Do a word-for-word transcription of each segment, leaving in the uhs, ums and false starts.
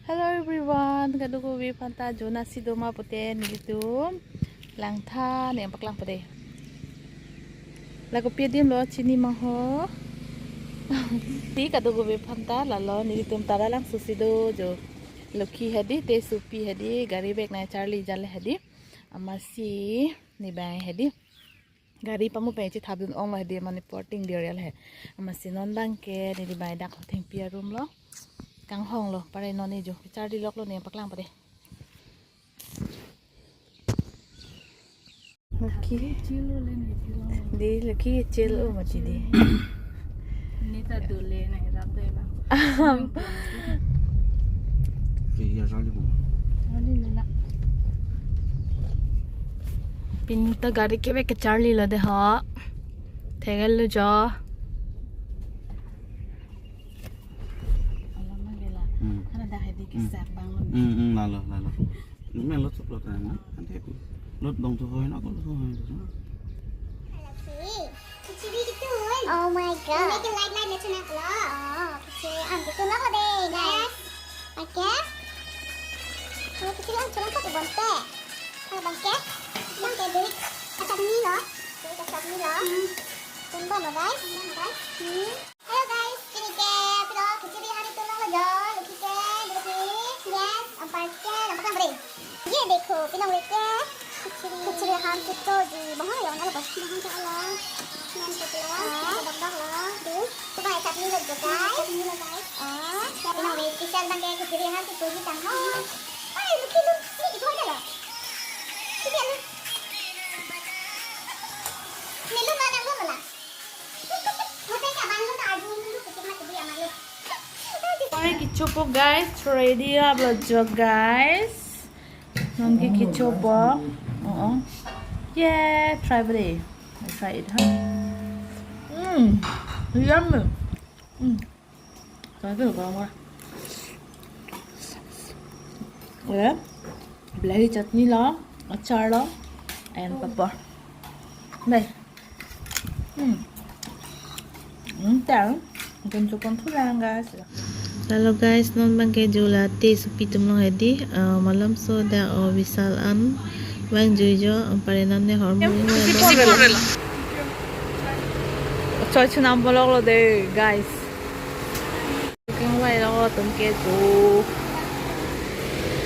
Hello everyone, kadokave aphanta jona si doma pute nelitum langtha nangpaklang pute. Lake pi adim lo chini ma ho. Ti kadokave aphanta lalo nelitum Taralangso si do jo. Lokhi hedi, te sopi hedi, gari bag nangcharli jale hedi. Amatsi neli bang hedi. Gari pamu pen chethapdun ong lo hedi, mane porting dir ya le. Amatsi non bangke neli bang dak thengpi arum lo. Kanghong lo, pare non ni jo. Charli lok lo nangpaklang pute. Lokhi. Chill o le ni, chill o. Di, lokhi chill o mati di. Neta dole na rap de ba. Aham. Ke ya jali bu. Jali le la. Pini ta gari ke bek kecharli lo de ho. Thegel lo jo. Alam ma gela. Hmm. Hana dah hedi, hmm, kesak bang lo. Hmm, hmm, lalo, lalo. Ini main lot, lot na, nanti aku. Lot dong tu hoi na, aku lot hoi na. Khichdi itu. Oh my God. Ini ke light light le chuna kalo. Oh, khichdi an itu lo deh, guys. Oke. Kalau khichdi an chuna kok bonte. Kalau bangke, bangke duit. Acak ni lo. Duit acak ni lo. Hmm. Tun bom lo, guys. Tun bom, guys. Hmm. Hello guys, pini ke pilo khichdi han itum lo jo, lokhi ke, lokhi. Yes, ampar ke, nampak kan beri. Ye dekho, pinang weke. Khichdi. Khichdi han kito ji. Bahar ya, mana bas khichdi han ke ala. Nan ke pilo. Ah. Dok dok lo. Tuh. Coba ya, chutney lo jo, guys. Chutney lo, guys. Ah, pinang weke, special bangke khichdi han kito ji tang ho. Ay, lokhi tu, ini itu aja lo. Ini lo. Ini lo mana lo mana? Ore kichopo guys, ready up lo jo guys. Non ke kichopo. Oh, oh. Yeah, try bre. I try it, huh? Mm, yummy. Mm. Try bre, gora gora. Ore, bilahi chutney lo, achar lo, and papor. Dai. Hmm. Hmm, tang. Gun chukon thulang, guys. Hello guys, non bangke jula te sopi atum lo hedi, ah, malomso dak o Vishal an vang jui jo, ampar non ne hormone. Choi chunam bolok lo de, guys. Kang vai lo tum ke tu.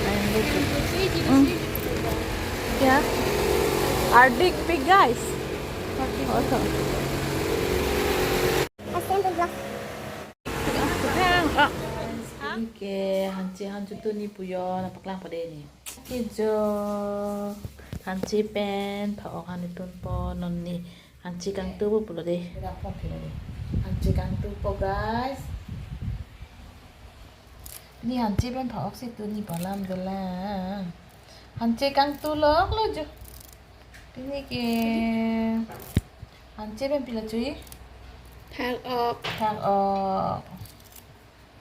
Ayan lo tu. Hmm. Ya. Hardik pik, guys. Oh, so. Asen tu blok. Hang, ah. Ke hanche hanche tu ni puyo nangpaklang pade ni. Ke jo hanche pen pha-ok han itum po non ni. Hanche kangtu po pulo de. Hanche kangtu po, guys. Ni hanche pen pha-ok si tu ni palam dola. Hanche kangtu lok lo jo. Pini ke hanche pen pilo chui. Phak-ok. Phak-ok.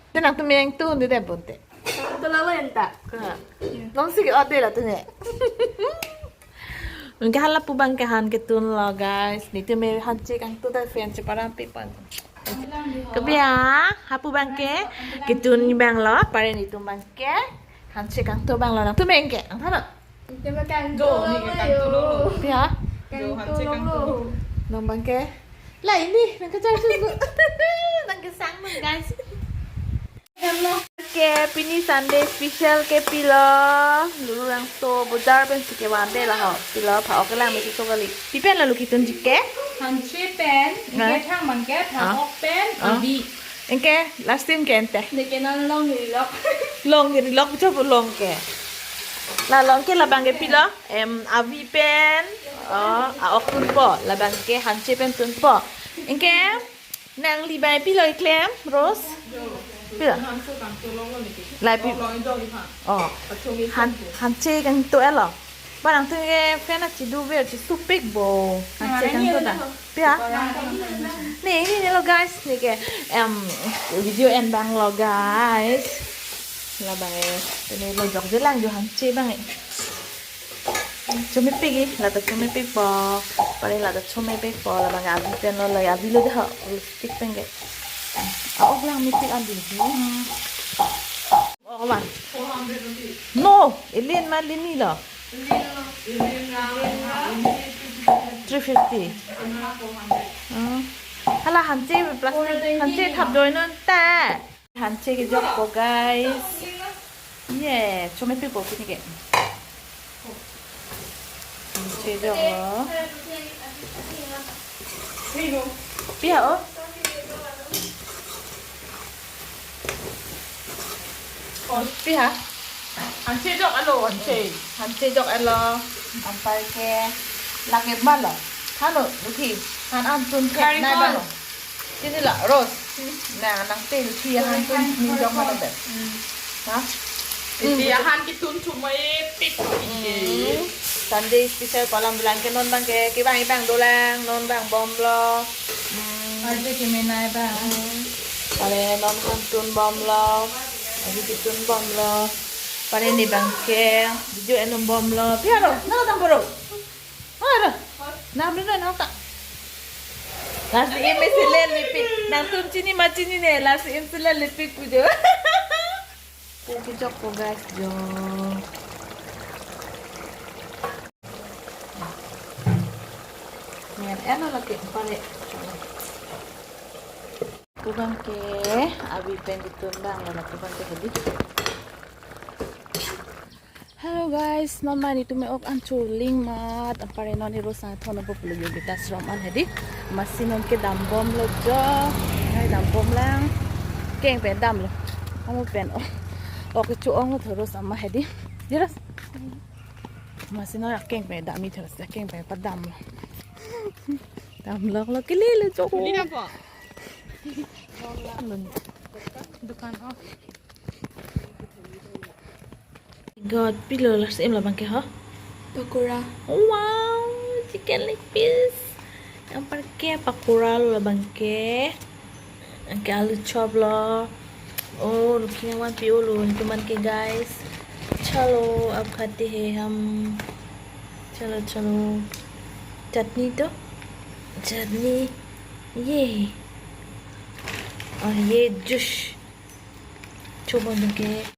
Te nangtum meng tu ni de bonte. Tu lalo enta. Nong si ke ode la tu ne. Nong ke hala pu bangke han ketun lo, guys. Nitum me hanche kangtu ta fan cheparam pi pan. Kebi ya, hapu bangke ketun ni bang lo, pare nitum bangke hanche kangtu bang lo, nangtum meng ke, ang thana. Tema kan jo, ni ke kan tu lo. Pia? Jo, hanche kan tu lo. Nong bangke. La ini, nang kachar tu. Nang kesang nang, guys. Ke pini Sunday special ke pilo. Lururangso bojar pen si ke vande la ho. Pilo pha-ok lang mesi so kali. Pi pen la lokhi tun ji ke? Hanche pen, nah, ke thang bangke, ah, pha-ok pen, ah, avi. Anke last time ke ente. Neke non long ri lok. Long ri lok, cho pu long ke. La long ke labang ke pilo, em, avi pen, oh, a-ok tunpo, labang ke hanche pen tunpo. Anke nangli bai pilo keklem, Rose? Pilo? Lai pi. Oh. Han, hanche kangtu elo. Ba nangtum ke fan achi du ver chi supik bo. Hanche kangtu ta. Pia? Ni, ni, ni lo guys, ni ke, em, video en bang lo guys. Labang e, ini lo jok jelang jo hanche bang e. Chomepik e, lata chomepik po. Pare lata chomepik po, labang e avi pen lo, la avi lo de ho, lipstick pen ke. A-ok lang mepik an di. Hmm. Ovan. No, ilin ma lini lo. Three fifty. Hmm. Hala hanche plastic, hanche thap doi non ta. Hanche kejokpo, guys. Ye, chome pipo kini ke. Hanche joklo. Pi ha o? Pi ha? Hanche joklo, hanche. Hanche joklo. Anparke lake malo. Hano, Luthi. Han an tun thek nai bang lo. Chini la, Rose. Na, nangte Luthi ahan tun ni jok mana ber. Ha? Luthi ahan ketun chumai pik. Hmm. Sunday special pu alam bilang ke non abangke, kevang kevang dolang, non vang bomlo. Hmm. Arte kemenei bang. Hmm. Pare non han tun bomlo. Abi ketun bomlo. Pare ne abangke video enbomlo. Pi ha ro, na tang boro. Aro, nam ri na ta. Lasi imi si lel lipik. Nangtum chini ma chinine, lasi imi si lel lipik pu jo. Pu kejokpo, guys, jo. Ner eno lake pare. Pu abangke, abi pen ketun bang lo, pu abangke hedi. Hello guys, non ma netum me-ok an chuling mat, anpar non hero sa thon apo pulo yo beta srom an hedi. Masi non kedam bomlo jo, hai dam bomlang. Keng pen damlo. Amu pen o. Ok chu-ong lo thoros ama hedi. Jelas. Masi non akeng pen dam mi thoros, akeng pen padamlo. Damlok lo kili lo jo. Ini apa? Dukan off. God, pilo lasi imi labangke ho? Pakora. Wow, chicken leg piece. Anparke pakora lo labangke. Anke alu chop lo. Oh, looking one pi olo, netum an ke, guys. Chalo, ab khate hain hum. Chalo, chalo. Chutney to? Chutney. Ye. Aur ye juice. Chobon ke.